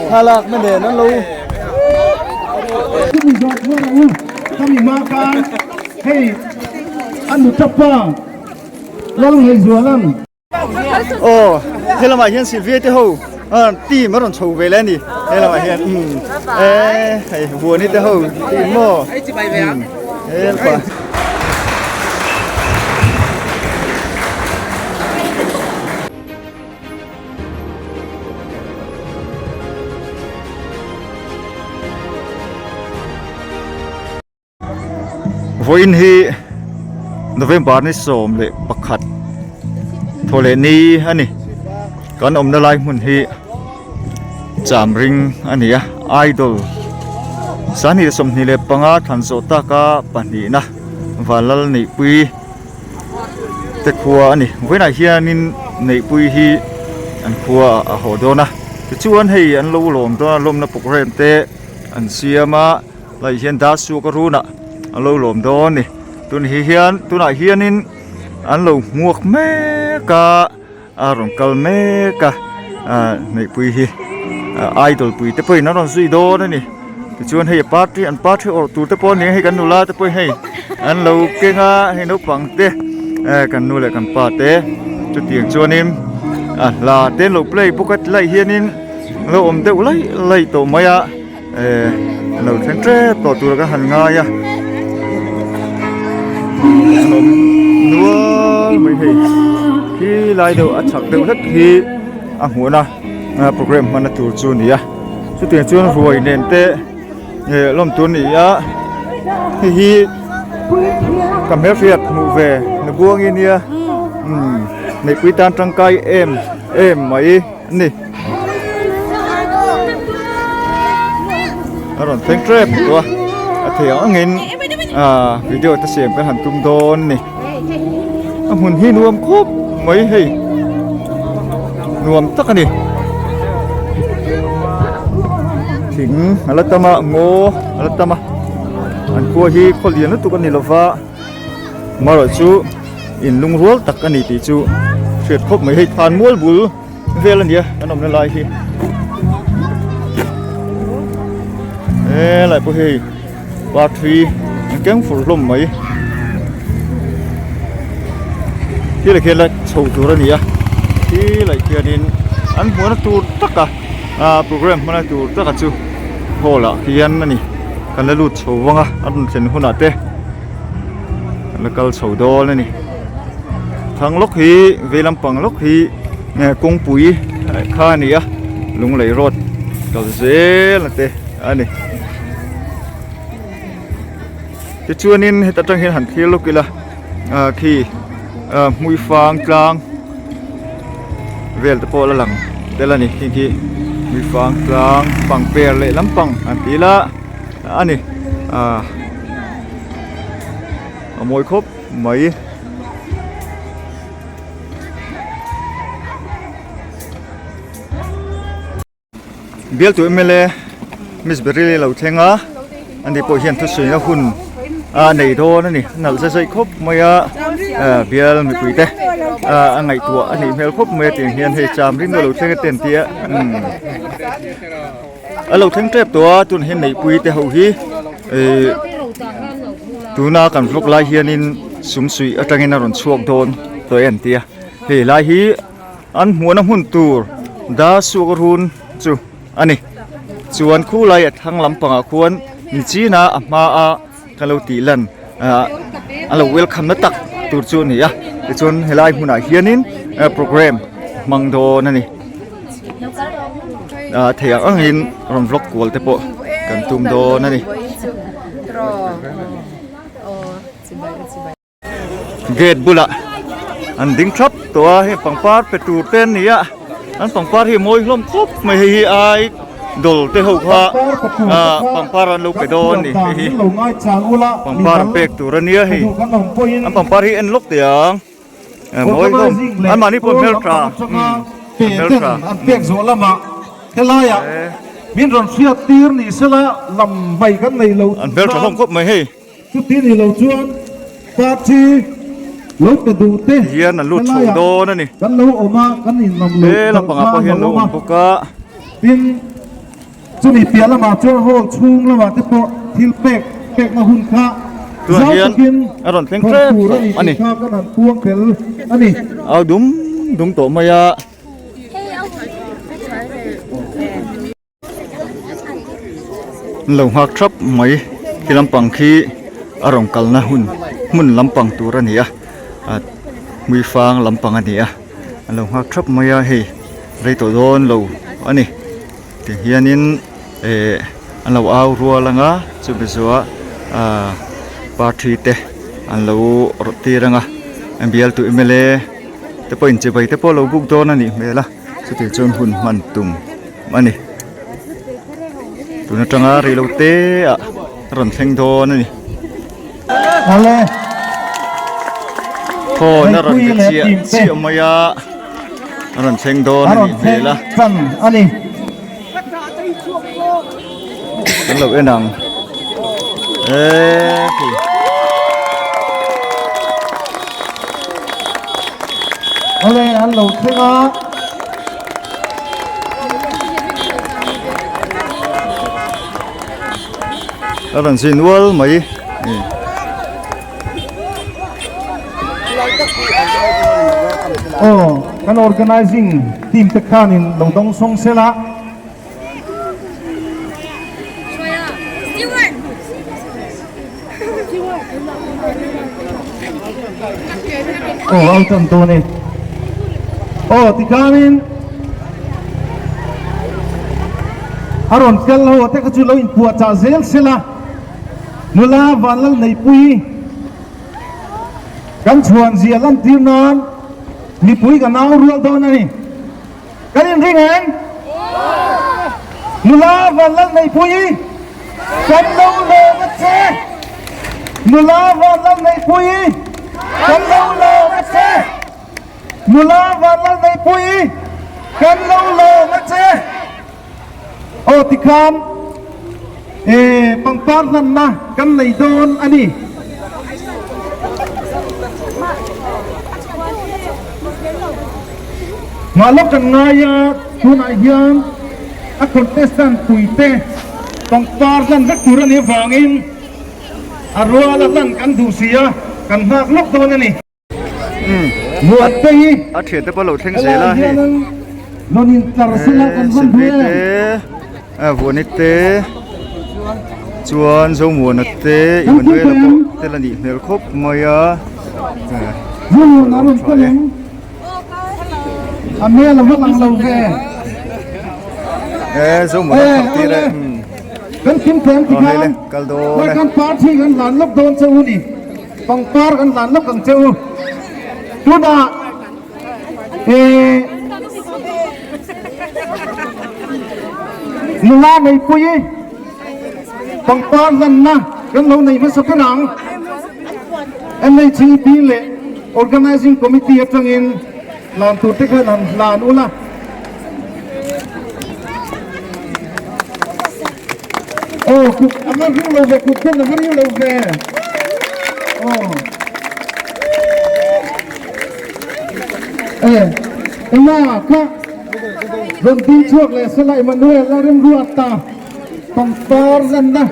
Thlalakna nen an lo. Chumi zawh chuan a u ka mi hma khan hei a nuta pa Lalngaihzuala'n. Aw he lamah hian Sylvia te ho team a rawn chho ve leh a ni he lamah hian umm e hei Vuani te ho team maw umm helpa. Vawiin hi November ni 11 thawhleh ni a ni kan awmna lai hmun hi Chamring a ni a Idol 2025 thlan zawh taka pahnihna Vanlal Neihpui te khua a ni vawiinah hianin Neihpui hi an khua a haw dawn a tichuan hei an lo lawm dawn a lawmna programme te an siam a Lai hian dar suk a runah a lo lawm dawn a ni tun hi hian tunah hianin an lo hmuak mek a a rawn kal mek a ah neihpui hi ah idol pui te pawhin an rawn zui dawn a ni tichuan hei a party an party awrh tur te pawh a ni a hei kan nula te pawhin hei an lo keng a hei naupang te eh kan nu leh kan pa te chutiang chuanin a hla te an lo play bawk a tilaiah hianin a lo awm deuh laih laih tawh mai a. Eh an lo thleng tep tawh tur ka han ngai a an awm nual mai hei khi lai deuh a chhak deuh hlek hi a hmuhna program hmanna tur chu a ni a chutiang chuan ruai nen te eh lawm tur a ni a hei hi ka hmelhriat hmuh ve na buangin nia umm neihpui tan tangkai em em mai. Ni. A rawn thleng tep tawh a, a thei ang angin ah video te siam kan han tum dawn a ni. A hmun hi nuam khawp mai hei, nuam tak a ni. Thing a la tam a, ngaw a la tam a, an khua hi khaw lian lutuk a ni lova. Marawh chu in lungrual tak a ni tih chu hriat khawp mai hei than mual bul vel a nia kan awmna lai hi helai pawh hei par thi an keng fur hlawm mai khi leh khian la chho tur a ni a khi leh khianin an hmuhna tur taka ah program hmana tur taka chu hall ah khian a ni kan la lut chho vang a a rawn thlen hunah te. Kan la kal chho dawn a ni thlang lawk hi vei lampang lawk hi kawngpui kha a ni a lunglei road kal zel a te a ni tichuanin heta tang hian han thlir lawk ila ah khi ah hmuifang tlang vel te pawh la lang tel a ni khi khi hmuifang tlang pangper leh lampang an ti ila a ni ah. A mawi khawp mai. Bialtu mla Miss Beryl lo thleng a, ani pawh hian thusawi hun a nei dawn a ni. A nalh zai zai khawp mai a, bial mipui te a ngaihtuah a nih hmel khawp mai a tiang hian hei cham ring lo thleng a ten tia umm a lo thleng tep tawh a tun hian neihpui te ho hi ihh tuna kan vlog lai hianin sumsuih atangin a rawn chhuak dawn tawh e an ti a hei lai hi an hmuhna hmun tur dar suak run chu a ni chuan khu lai a thlang lampangah khuan nichina a hma a ka lo tih lan ah a lo welcome na tak tur chu a ni a tichuan helai hmunah hianin program hmang dawn a ni ah thei ang angin rawn vlog kual te pawh kan tum dawn a ni. Gate bulah an ding thap tawh a hei pangpar pe tur te an ni a an pangpar hi a mawi hlawm khawp mai hei hi ai dawr te ho kha ah pangpar an lo pe dawn a ni hei hi pangpar an pek tur a nia hei an pangpar hi en lawk teh ang a mawi hlawm an mahni pawh hmeltha hmeltha. An hmeltha hlawm khawp mai hei. Chuti ni lo chuan party lo pe duh te hian an lut chho dawn a ni kan lo awm a, kan inlam lo he lampangah pawh hian lo awm bawk a. Tin. Chumi piah lamah chuan hall chhung lamah te pawh thil pek pekna hun kha Tunah zau hian takin a rawn thleng hawn ṭep tur a tawh ni a ni. tih kha kan han puang tel a ni. Au dum dum tawh mai a. An lo nghak thap mai khi lampang khi a rawn kalna hun hmun lampang tur a ni a ah hmuifang lampang a ni a an lo nghak thap mai a hei rei tawh dawn lo a ni ti hianin eh an lo au rual ang a chumi zawhah ah party te an lo rawt tir ang a bialtu mla te pawh inchibai te pawh a lo buk dawn a nih hmel a chutih chuan hun hman tum. a ni tun atanga rei lo te ah a rawn thleng dawn a ni phone a rawn ti chiah chiah mai a a rawn thleng dawn a nih hmel a kan lo en ang eee khi. Awle an lo thleng a. A rawn zin ual mai Aw kan organizing team te khanin lo dawng sawng sela. Aw au tan dawn e. Aw tikhanin a rawn kal ho te kha chu lo inpuahchah zel sela nula Vanlal Neihpuii kan chhuan zia lantir nan mipui kan au rual dawn a ni. Kan inring em? Nula Vanlal Neihpuii kan lo lawm a che. Nula Vanlal Neihpuii kan lo lawm a che. Nula Vanlal Neihpuii kan lo lawm a che. Aw tikhan eh pangpar hlanna kan nei dawn a ni. Mah lawk kan ngai a, tunah hian a contestant puite pangpar hlan vek tur a nih avangin a ruala hlan kan duh si a, kan nghak lawk dawn a ni. Muante hi a thian te pawh lo thleng zel a hei rawn in tlar sela kan van Silvi te Vuani te chuan Zomuana te Immanuela pawh tel a nih hmel khawp mai a Zomuana rawn kal ang a hmel a va lang lo ve e Zomuana thar tir e kan kim tlem ti khan kal dawn e kan party kan lan lawk dawn che u ni. Pangpar kan hlan lawk ang che u. Tunah eh nula neipui pangpar hlanna kan lo nei hmasa ber ang. MHEP leh Organizing Committee atangin hlan tur te khan han hlan ula. Aw kut a va ring lo ve kut khan a va ring lo ve aw e ema kha rawn ding chhuak leh sela Emmanuel a remruat ta pangpar lanna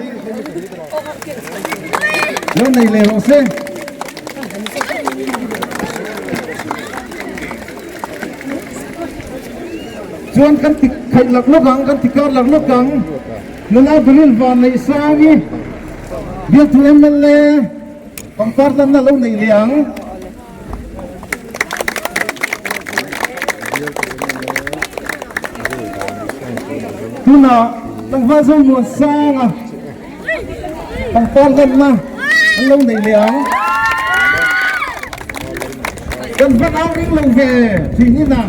lo nei leh rawh se. Chuan kan ti khaih lak lawk ang, kan ti kar lak lawk ang. Nula Bilil van neih sang hi bialtu mla pangpar lanna lo nei leh ang. Tunah tlangval Zomuan sanga pangpar lanna an lo nei leh ang. Kan va nau ring lo ve thin in a.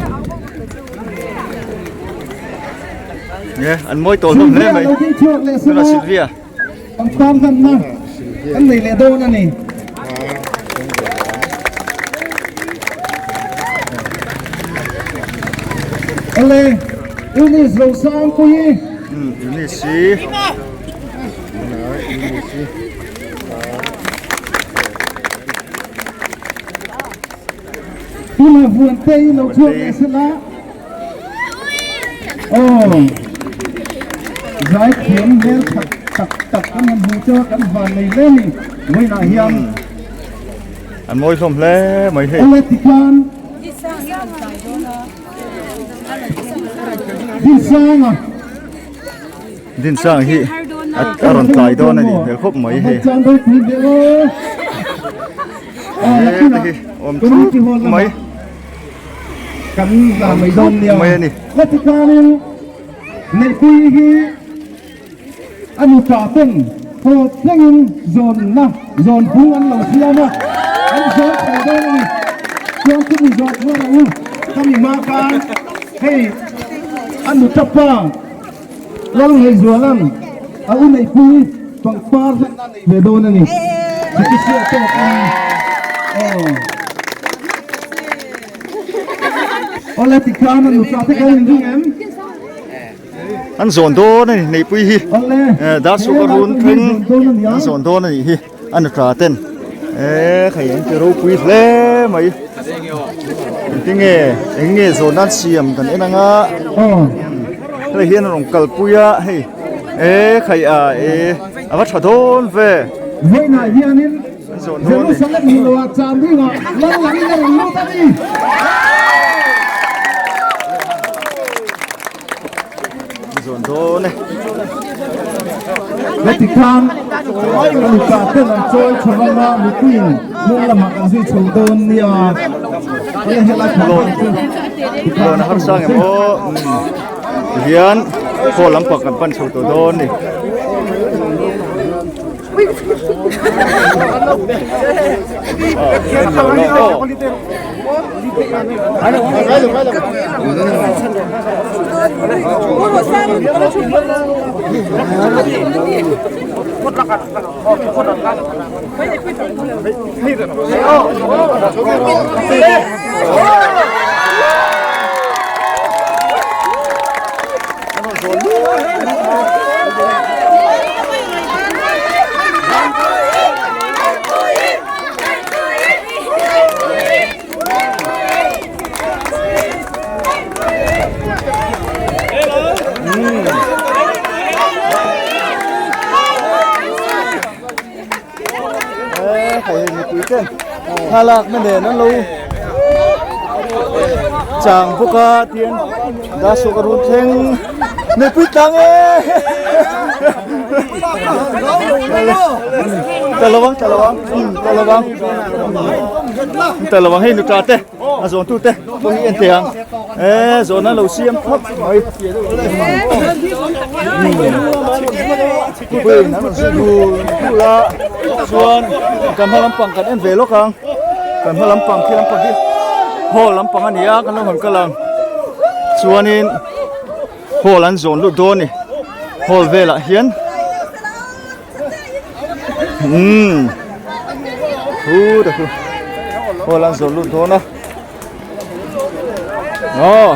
Nge an mawi tawh hlawm hle mai. Tuna Sylvia. Pangpar hmanna an nei leh dawn a ni. Awle Eunice Rosangpuii. Eunice hi. Tuna vuan te hi lo chhuak leh sela. Aw. Zaithiam hmel that tak tak kan han hmu chu kan van nei hle ni vawiinah hian. An mawi hlawm hle mai hei. Awle tikhan Dinsanga. Dinsanga hi a rawn tlai dawn a nih hmel khawp mai hei. He te hi awm thup mai. Kan zah mai dawn nia. Mai a ni. Tikhanin Neihpuii hi a nupa ten haw thlengin zawnna zawn bung an lo siam a, an zawn chho dawn a ni. Chuan chumi zawh hma rawh u, ka mi hma khan hei a nuta pa Lalngaihzuala'n a u Neihpuii pangpar hlanna a nei ve dawn a ni. Chutichhia tawkin aw. Awle tikhan a nuta te kan inring em? An zawn dawn a ni Neihpui hi. Dar suk a run thleng an zawn dawn a nih hi a nuta ten. E khai an ti ropui hle mai. Engtinge eng nge zawn nan siam kan en anga. Helai hian a rawn kalpui a hei e khai a e a va tha dawn ve. Vawiinah hianin Jerusalem hmu lo ah chan dingah lal lang in a rawn lut a ni. Zawn dawn e. Heti khan nupa ten an chawi chho anga mipuiin hnung lamah an zui chho dawn nia. Awle helai phah chu Lawn a harsa ngem aw. Tihian khaw lampang kan pan chho tawh dawn ni. Thlalak na nen an lo chang bawk a tian dasuk a run thleng mipui tlang e ta lovang ta lovang ta lovang ta lovang hei nuta te a zawn tu te pawh hi en thei ang e zawhna lo siam khawp mai Puiin an rawn zui dul dul a chuan kan hma lampang kan en ve lawk ang kan hma lampang khi lampang hi hall lampang a ni a kan lo hawn kal ang chuanin hall an zawn lut dawn a ni hall velah hian umm thu te chu hall an zawn lut dawn a. Aw.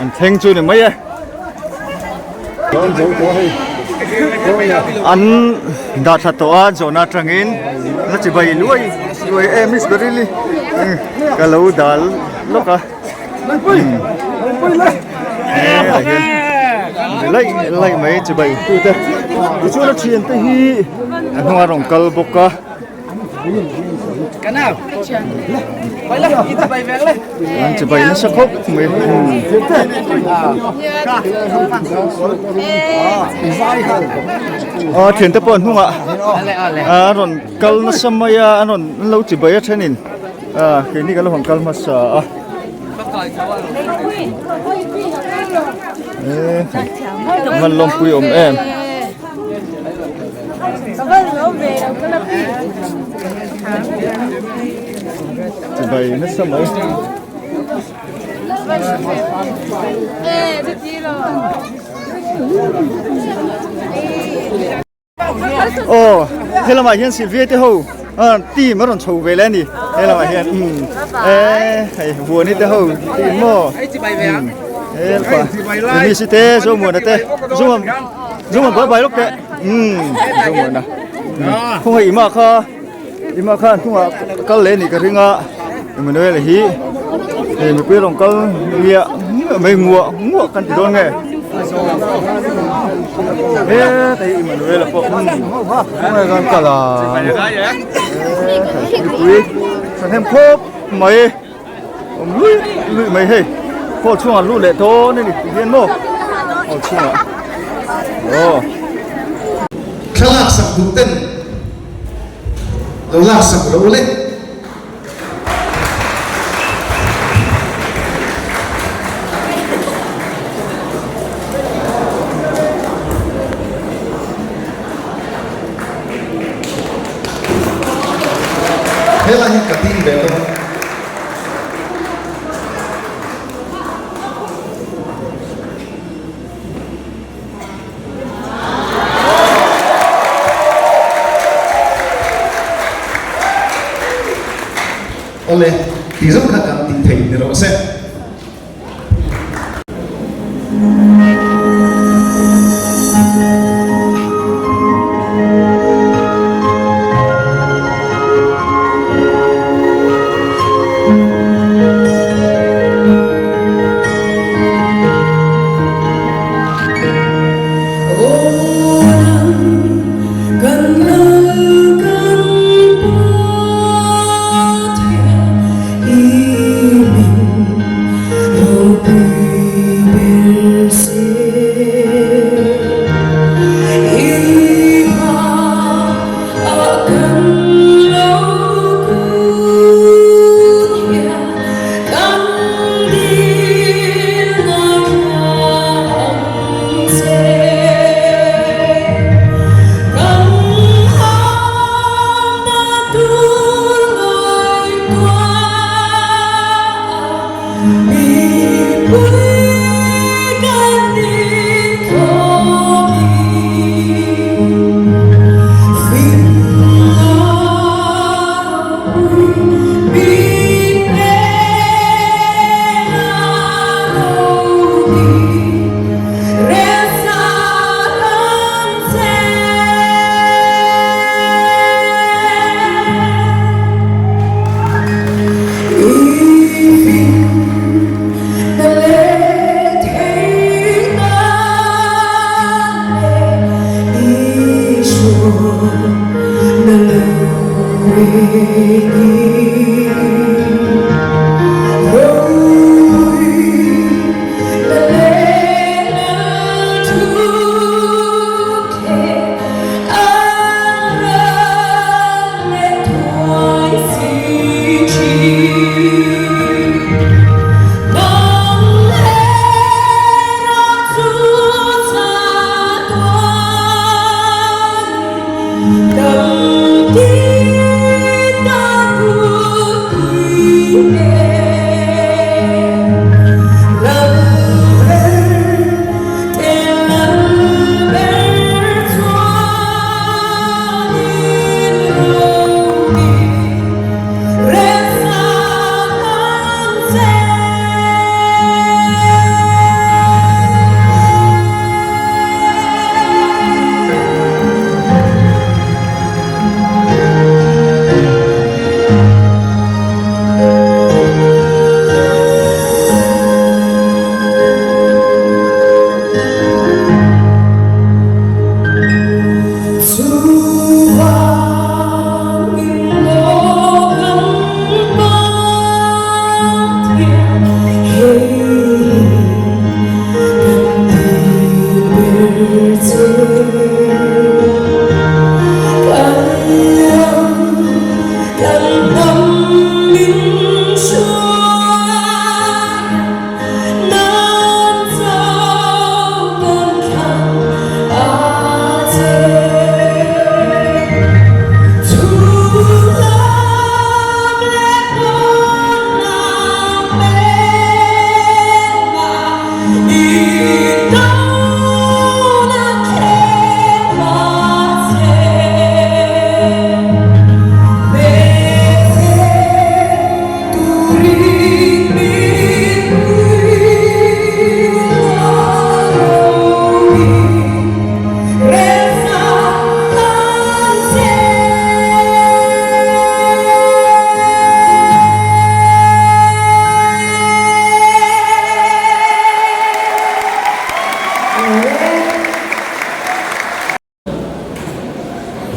An thleng chu ni mai e. An dah tha tawh a zawhna atangin la chibai luai luai e Miss Baryli ka lo dal lawk a. Laih laih mai chibai tute tichuan a thian te hi a hnungah rawn kal bawk a an chibai nasa khawp mai a thian te pawh a hnungah a rawn kal nasa mai a an rawn an lo chibai a thenin keini kan lo hawn kal hmasa a. Man lawmpui awm em chibai nasa mai Aw helamah hian Sylvia te ho team a rawn chho ve leh a ni helamah hian umm e hei Vuani te ho team maw umm helpa Dennis te Zomuana te Zomuan Zomuan bye bye lawk teh umm Zomuana khawngaih ima kha ima kha an hnungah kal leh a nih ka ring a Emmanuel hi. Hei mipui rawn kal ngiah ngiah mai nguah nguah kan ti dawn nge. He hei Emmanuel-a pawh khawnge kan kal a mipui thahnem khawp mai awm luih luih mai hei hall chhungah lut leh dawn a ni ti hian maw hall chhungah aw. Thlalak sak duh ten lo lak sak rawh u le. Helai hi ka ding ve dawn. Awle, tih zawng kha kan tih thei ni rawh se.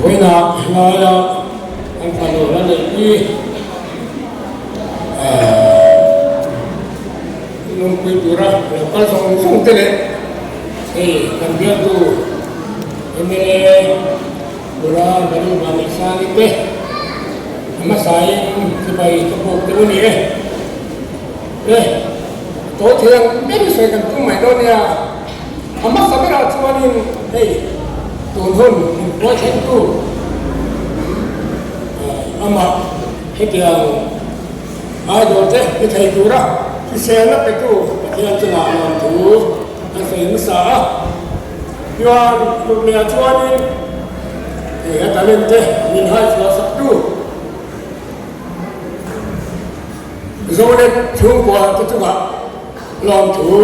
Vawiinah helaia kan fanu la neihpui lawmpui tura lo kal zawng zawng te leh hei kan bialtu mla Bula Marie Vanneihsani te a hmasain sipai ka puk deuh a ni e. Le tawi thei ang ber i sawi kan tum mai dawn nia. A hmasa berah chuanin hei tun hun min buai thlengtu amah hetiang idol te ni thei tura hriselna petu Pathian chungah lawmthu a sawi hmasa a. Chuan Lukleia chuanin hei a talent te min hai chhuah saktu Zonet chhungkua te chungah lawmthu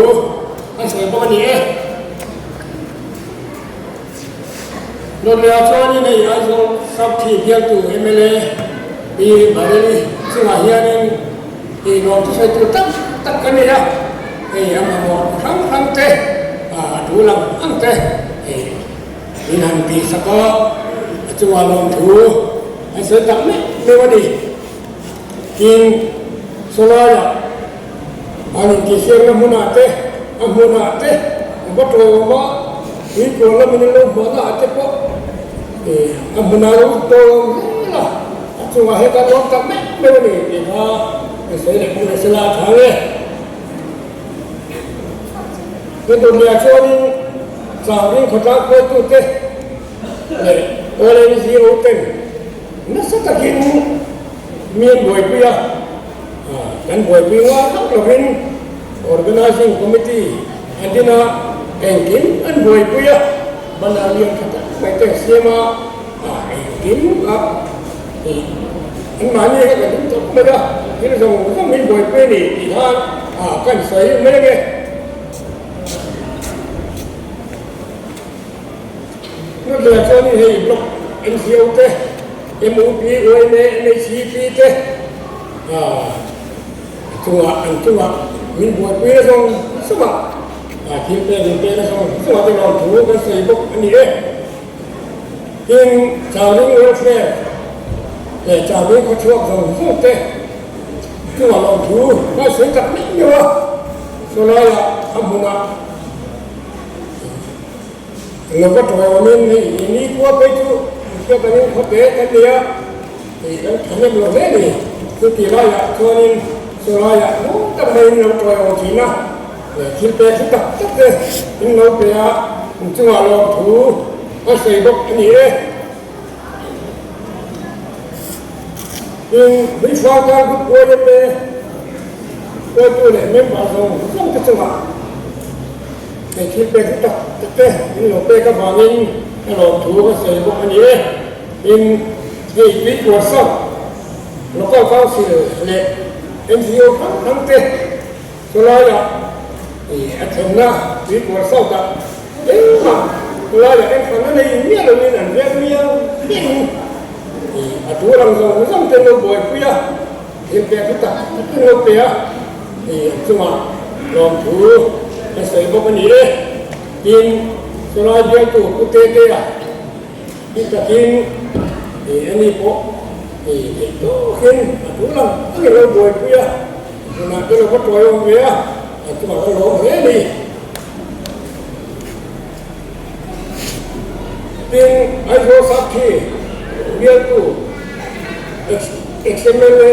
a sawi bawk a ni e. Lukleia chuanin hei Aizawl Sub-Thi bialtu mla Pi Bareli chungah hianin hei lawmthu sawi tur tak tak ka nei a. Hei a mamawh hrang hrang te, a tul ang ang te hei min han tih sak a, a chungah lawmthu an sawi tak meuh meuh a ni. Tin, sawlaiah an intihsiakna hmunah te, a hmunah te, a va tawm a, tuikual lamin an lo hmuahna ah te pawh a hmunah lo tawm zel a, a chungah heta lawm tak meuh meuh a ni tih kha ka sawi leh bawk nasa la tha nge. Ka duhliah chuanin Changring khawtlang khuaitute leh ONGO ten nasa takin mi an buaipui a, kan buaipui ngai vak lovin Organising Committee an din a, engkim an buaipui a, banner lian tha tak mai te an siam a, engkim a anmahni kha kan tum tawp mai a, thil zawng zawng hi buaipui a ni tih khan kan sawi mai ange. Hnuhliah chuanin hei Block NGO te, MUP, YMA, MHEP te chungah an chungah min buaipui na zawng zawngah thil pek min pek na zawng zawngah te lawmthu kan sawi bawk a ni e. Tin, Chauring Welfare leh Chauring khawchhuak zawng zawng te chungah lawmthu kan sawi tak meuh meuh a, sawlaiah a hmunah lo va tawmin hei i nikhua phei chu hriat angin khawte kan nei a, hei kan thahnem lo hle a ni. Chuti laiah chuanin sawlaiah nung tak maiin lo tawiawm thin a. Thil pek hlu tak tak te in lo pe a, in chungah lawmthu a sawi bawk a ni e. Tin, Hruihruangkar Group YMA hruaitu leh member zawng zawng te chungah hei thil pek hlu tak tak te in lo pek avangin ka lawmthu ka sawi bawk a ni e. Tin, hei Tuikuar South Local Council leh NGO hrang hrang te, Chulaiah a thlenna tuikual sawtah engmah chulaiah enhranna nei miah loin an veng miau miau a tur ang zawng zawng te an lo buaipui a, thil pek hi tak tak an lo pe a, an chungah lawmthu an sawi bawk a ni e. Tin, chulai bialtu Pu Tetea hi takin ani pawh theih tawkin a tul ang ang in lo buaipui a. Tunah te lo va tuai awm ve a, a chungah ka lawm hle a ni. Tin, Aizawl Sakhi bialtu ex-MLA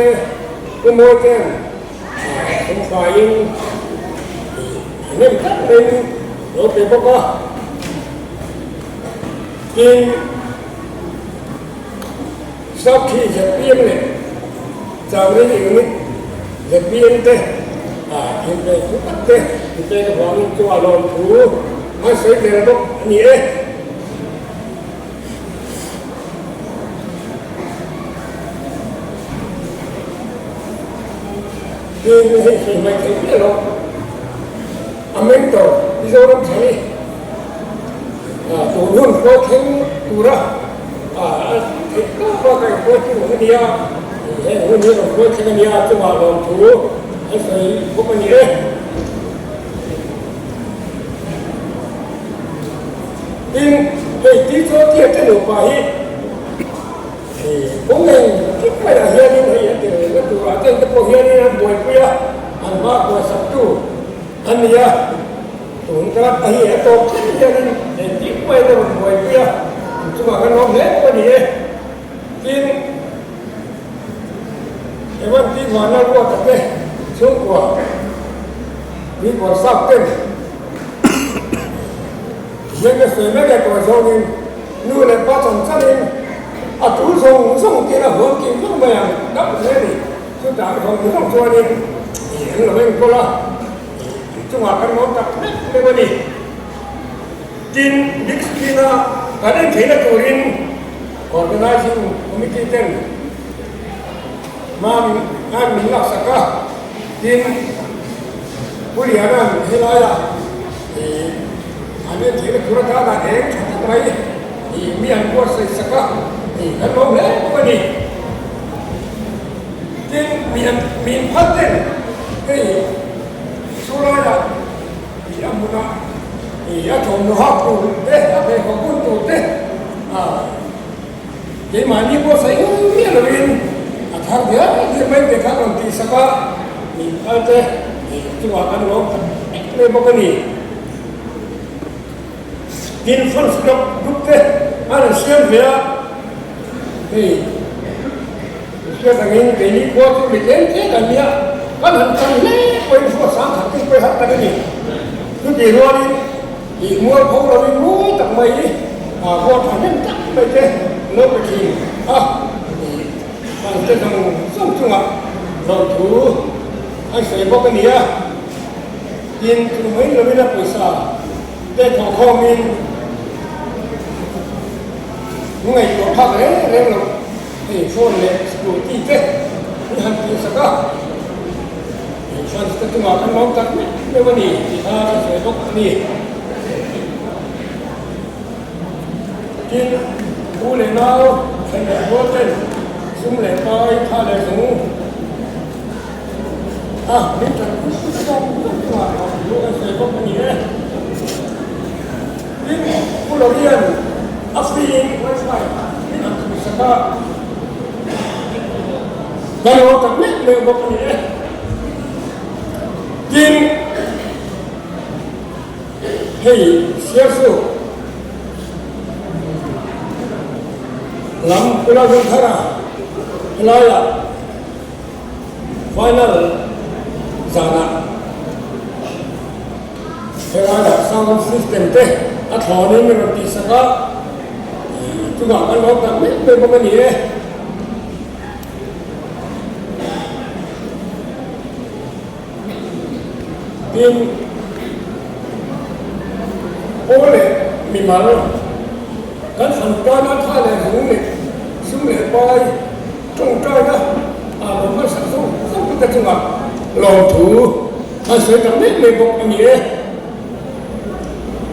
Pu Mawitean thawmfaiin thahnem tak maiin lo pe bawk a. Tin, Sakhi zpm leh Changring Unit zpm te thil pek thu tak te an pek avangin chungah lawmthu an sawi tel bawk a ni e. Tin, hei sawi hmaih theih miah lo a mentor Mizoram Chhani tun hun hruai thleng tura A theih tawp a, ka inhruai chu a nia, heng hun hi rawn hruai thleng a nia, chungah lawmthu an sawi bawk a ni e. Tin, hei Tichuan Tia te nupa hi Kawng engkim maiah hianin hei a tel na turah ten te pawh hianin an buaipui a, an hma buaisaktu a ni a. Tun ka a hi a tawp thleng hianin engkim maiin a rawn buaipui a, an chungah kan lawm hle bawk a ni e. Tin, Evan Pi Vana Ruata te chhungkua Tuikawr sap ten hian ka sawi mek e tawh zawngin nu leh pa chan chanin a tul zawng zawng tiin a huam kim vek mai ang dam hle a ni. Chutah zawng zawng chuanin ih an lo enkawl a, ih chungah kan lawm tak mek mek a ni. Tin, big screen a kan en theihna turin Organising Committee ten hma an min laksak a, tin, Pu Liana'n helaiah ih an en theihna tur atana eng tha tak mai ih mi an buatsaih sak a, ih kan lawm hle bawk a ni. Tin, mi an mi inphal ten hei chulaiah ih a hmunah ih a thawmhnaw hak tur te, a pheikhawk bun tur te ah keimahni buatsaih ngei miah lovin a thar dial dial mai te kha rawn tihsak a, mi inphal te ih chungah kan lawm tak mek mai bawk a ni. Tin, fans club group te an rawn siam ve a, hei hriat angin keini khua chu mi tlem tlem kan nia, kan han chan hle pawhin hruat sang khat tin pawih har tak a ni. Chutih rualin ih mual pho lovin mawi tak mai hi a ruat tha hnem tak mai te lo pe thin a, ih fans te zawng zawng chungah lawmthu an sawi bawk a ni a. Tin, chu mai lovin a pawisa te thawhkhawmin ngaihtuah phak reng reng lo hei phone leh scooty te hi han tih sak a, hei fans te chungah kan lawm tak meuh meuh a ni tih kha ka sawi bawk a ni. Tin, u leh nau, then leh rual ten sum leh pai, tha leh zung, A, min tan pui zawk zawk chungah a awm luh a sawi bawk a ni e. Tin, Pu Lorian a free in wifi min han chhun sak a, ka lo tak meuh meuh bawk a ni e. Tin, hei Sialsuk lam Pu Lalhunthara helaiah, Final zanah helaiah sound system te a thlawnin a rawn tihsak a, chungah kan lawm tak mek mek bawk a ni e. Tin, aw leh mimal kan han tana tha leh zung leh sum leh pai tawngtaina ah lo hmasak zawng zawng te chungah lawmthu an sawi tak mek mek bawk a ni e.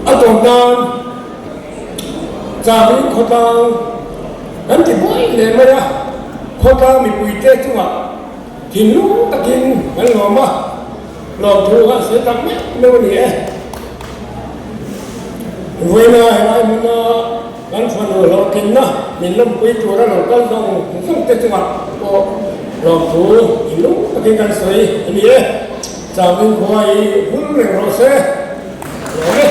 A tawp nan Changin khawtlang kan ti buai leh mai a, khawtlang mipuite chungah Thinlung takin kan lawm a, lawmthu kha sawi tak meuh meuh a ni e. Vawiina helai hmuna kan fanu hlawhtlinna min lawmpui tura lo kal zawng zawng te chungah pawh lawmthu thinlung takin kan sawi a ni e. Changin khua hi vul reng rawh se. Lawm e.